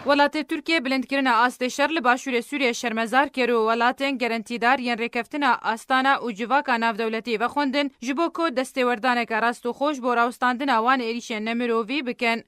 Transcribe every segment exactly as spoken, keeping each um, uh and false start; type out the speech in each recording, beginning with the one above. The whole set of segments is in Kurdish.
Welatê Tirkiye bilindkirina astê şer li başûrê Sûriyê şermezar kir û welatên gerentîdar yên rêkeftina Astana û civaka navdewletî vexwendin, ji bo ku destêwerdaneke rastixwe ji bo rawestandina wan êrîşên nemirovî bikin.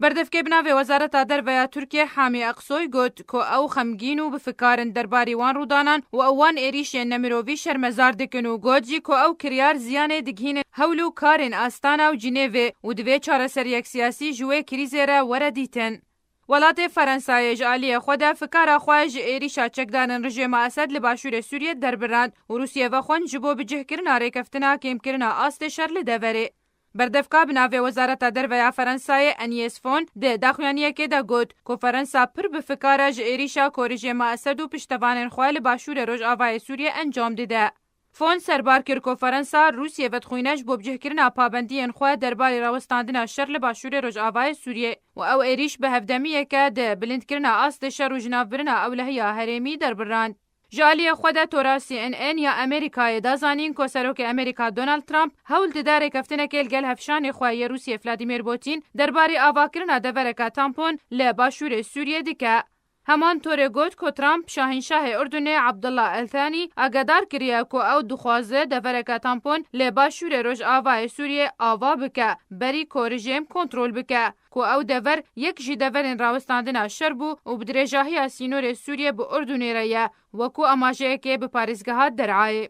Berdevkê bi navê Wezareta Derve ya Tirkiye Hamî Aksoy got ku ew xemgîn û bi fikar in derbarî wan rûdanan û ew wan êrîşên nemirovî şermezar dikin û got jî ku ew kiryar ziyanê digihînin hewl û karên Astana û Cinêvê û divê çareseriyek siyasî ji wê krîzê re were dîtin. Welatê Ferensayê ji aliyê xwe de fikara xwe ji êrîşa çekdarên rejêma Esed li başûrê Sûriyê derbirand û Rûsiyê vexwend ji bo bicihkirina rêkeftina kêmkirina astê şer li deverê. Berdevka bi navê Wezareta Derve ya Ferensayê Agnès Fon di daxuyaniyekê de got ku Ferensa pir bi fikar e ji êrîşa ku rejêma Esed û piştevanên xwe li başûrê rojavayê Sûriyê encam dide. Fon serbar kir ku Ferensa Rûsiyê vedixwîne ji bo bicihkirina pabendiyên xwe derbarê rawestandina şer li başûrê rojavayê Sûriyê û ew êrîş bi hevdemiyek e di bilindkirina astê şer û jinavbirina ewlehiya herêmî derbirand. Ji aliyê xwe de tora C N N ya Amerîkayê da zanîn ku Serokê Amerîka Donald Trump hewl dide rêkeftinekê li gel hevşanê xwe yê Rûsiyê Vladimir Putin derbarê avakirina devereke tampon li başûrê Sûriyê dike. Heman torê got ku Trump Şahînşahê Urdunê Abdullah El Thani agedar kiriye ku ew dixwaze devereke tampon li başûrê rojavayê Sûriyê ava bike, berî ku rejîm kontrol bike, ku ew dever yek ji deverên rawestandina şer bû û bi dirêjahiya sînorê Sûriyê bi Urdunê re ye, wekû amajeyekê bi parêzgeha Derayê.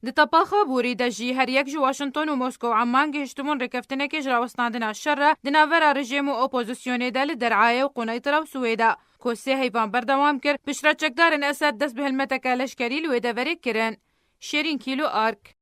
Di tepaxa borî de jî her yek ji Washington û Moskow û Amman gihiştibûn rêkeftinekê ji rawestandina şer re di navbera rejîm û opozisyonê de li Derayê û Quneytira û Swêda, ku sê heyvan berdewam kir, piştre çekdarên Esed dest bi hilmeteke leşkerî li wê deverê kirin. Şêrîn Kîlo Ark.